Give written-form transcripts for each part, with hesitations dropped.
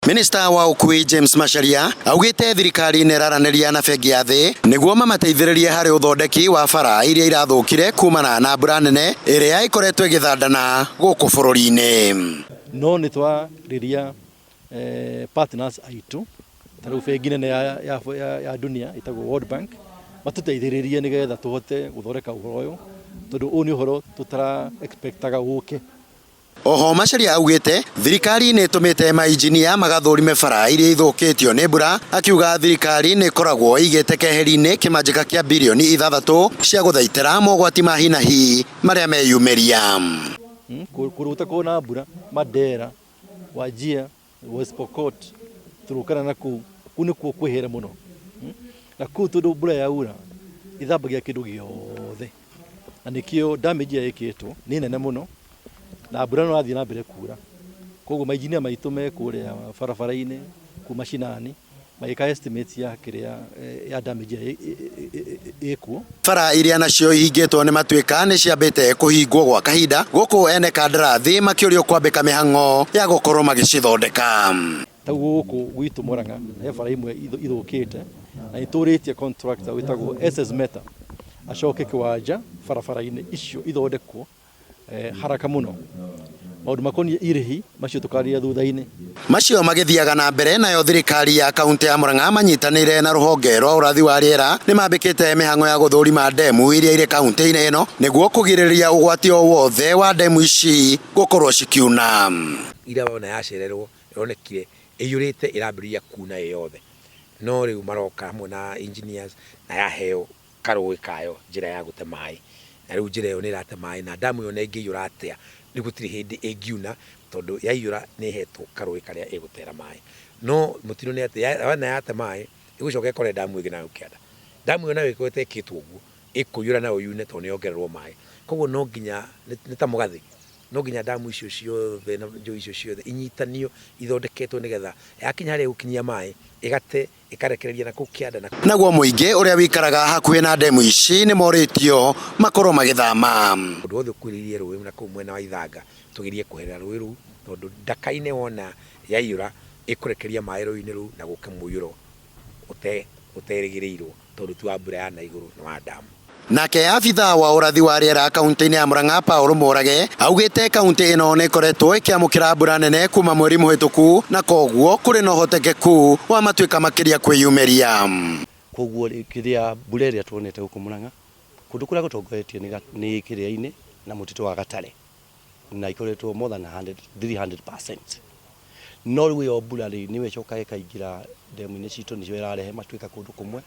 Minista wa ũkui James Macharia augĩte thirikari nĩ ĩraranĩria na bengi ya thĩ nĩguo mamateithĩrĩrie harĩ ũthondeki wa bara iria irathũkire kumana na mbura nene ĩrĩa ĩkoretwo ĩgĩthandana gũkũ bũrũri-inĩ. No nĩ twarĩria partners aitũ ta rĩu bengi nene ya, ya, ya, ya dunia ĩtagwo World Bank matũteithĩrĩrie nĩgetha tũhote gũthondeka ũhoro ũyũ tondũ ũyũ nĩ ũhoro tũtara expectaga ũke. Oho Macharia augĩte thirikari nĩ ĩtũmĩte mainjinia magathũrime bara iria ithũkĩtio nĩ mbura, akiuga thirikari nĩ ĩkoragwo ĩigĩte keheri-inĩ kĩmanjĩka kĩa birioni ithathatũ cia gũthaitĩra mogwati ma hi na hi marĩa meyumĩria. Kũndũ gũtakoragwo na mbura, Mandera, Wajir, West Pokot, Turkana na kũu, kũu nĩkuo kwĩhere mũno. Na kũu tondũ mbura yaura ĩthambagia kĩndũ gĩothe. Na nĩkĩo damage ĩrĩa ĩkĩtwo nĩ nene mũno na mbura no ĩrathiĩ na mbere kura. Koguo mainjinia maitũ me kũrĩa barabara-inĩ kũu macinani magĩka estimates ya kĩrĩa ya damage ĩrĩa ĩkuo. Bara iria nacio ihingĩtwo nĩ matuĩka nĩ ciambĩte kũhingwo gwa kahinda gũkũ ene kandarathi makĩũrio kwambĩka mĩhang'o ya gũkorwo magĩcithondeka. Ta gũkũ gwitũ Murang'a he bara imwe ithũkĩte na nĩ tũrĩtie contractor wĩtagwo SS Meta acoke kĩwanja barabara-inĩ icio ithondekwo haraka mũno. Maũndũ makoniĩ irĩhi macio tũkarĩria thutha-inĩ. Macio magĩthiaga na mbere nayo thirikari ya kaunti ya Murang'a manyitanĩire na rũhonge rwa ũrathi wa rĩera nĩ mambĩkĩte mĩhang'o ya gũthũrima ndemu iria irĩ kaunti-inĩ ĩno nĩguo kũgirĩrĩria ũgwati o wothe wa ndemu ici gũkorwo cikiuna. Ira wona yacererwo ĩronekire ĩiyũrĩte ĩrambĩrĩria kuna ĩ yothe no rĩu maroka hamwe na engineers na yaheo karũĩ kayo njĩra ya gũte maĩ na rĩu njĩra ĩyo nĩ ĩrate maĩ na ndamu ĩyo ona ĩngĩiyũra atĩa rĩu gũtirĩ hĩndĩ ĩngiuna tondũ yaiyũra nĩ ĩhetwo karũĩ karĩa ĩgũtera maĩ no mũtino nĩ atĩ wona yate maĩ ĩgũcoka ĩkore ndamu ĩngĩ nayo kĩanda ndamu ĩyo nayo ĩkorwo ĩtekĩtwo ũguo ĩkũiyũra nayo yune tondũ nĩ yongererwo maĩ koguo no nginya nĩ ta mũgathĩ no nginya ndamu icio ciothe na njũĩ icio ciothe inyitanio ithondeketwo nĩgetha yakinya harĩa ĩgũkinyia maĩ ĩgate ĩkarekereria na kũu kĩanda na Naguo mũingĩ ũrĩa wikaraga hakuhĩ na ndemu ici nĩ morĩtio makorwo magĩthama. Ũndũ wothe ũkuhĩrĩirie rũĩ na kũu mwena wa Ithanga tũgerie kweherera rũĩ rũu tondũ ndaka-inĩ wona yaiyũra ĩkũrekereria maĩ rũĩ-inĩ rũu na gũke mũiyũro ũterĩgĩrĩirwo tondũ ti wa mbura ya na igũrũ nĩ wa ndamu. Nake abithaa wa ũrathi wa rĩera kaunti-inĩ ya Murang'a Paul Mũrage augĩte kaunti ĩno nĩ ĩkoretwo ĩkĩamũkĩra mbura nene kuma mweri mũhĩtũku na koguo kũrĩ na ũhotekeku wa matuĩka makĩria kwĩyumĩria. Koguo kĩrĩa mbura ĩrĩa tuonete gũkũ Murang'a kũndũ kũrĩa gũtongoretie nĩ kĩrĩa-inĩ na mũtitũ wa Gatare na ikoretwo more than 100, 300%. No rĩu ĩyo mbura rĩ nĩyo ĩcokaga ĩkaingĩra ndemu-inĩ citũ nĩcio ĩrarehe matuĩka kũndũ kũmwe.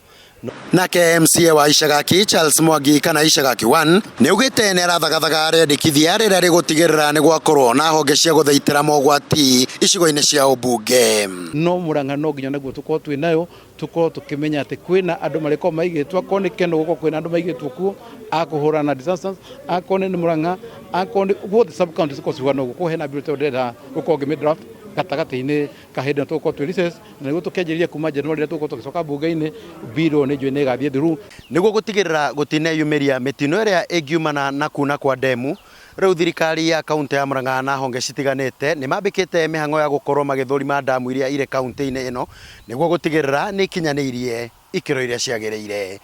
Nake MCA wa Icagaki Charles Mwangi kana Icagaki 1 nĩ augĩte nĩ arathagathaga rĩendekithia rĩrĩa rĩgũtigĩrĩra nĩ gwakorwo na honge cia gũthaitĩra mogwati icigo-inĩ cia ũmbunge. No Murang'a no nginya naguo tũkorwo twĩ nayo tũkorwo tũkĩmenya atĩ kwĩna andũ marĩkorwo maigĩtwo akorwo nĩ Kenol gũkorwo kwĩna andũ maigĩtwo kuo a kũhũrana na disasters akorwo nĩ Murang'a akorwo nĩ guothe sub county cikorwo cihana ũguo. Koguo hena bill ndĩrenda gũkorwo ngĩmĩ draft gatagatĩ-inĩ ka hĩndĩ ĩno tũgũkorwo twĩ recess na nĩguo tũkĩanjĩrĩria kuma January rĩrĩa tũgũkorwo tũgĩcoka mbunge-inĩ bill ĩyo nĩ njũĩ nĩ ĩgathiĩ through. Nĩguo gũtigĩrĩra gũtineyumĩria mĩtino ĩrĩa ĩngiumana na kuna kwa ndemu, Rĩu thirikari ya kauntĩ ya Murang'a na honge citiganĩte nĩ mambĩkĩte mĩhang'o ya gũkorwo magĩthũrima ndamu iria irĩ kauntĩ-inĩ ĩno nĩguo gũtigĩrĩra nĩ ikinyanĩirie ikĩro iria ciagĩrĩire.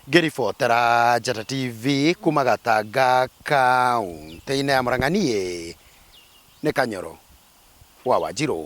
Ngĩribotera Njata TV kuma Gatanga kauntĩ-inĩ ya Murang'a niĩ nĩ Kanyoro wa Wanjirũ.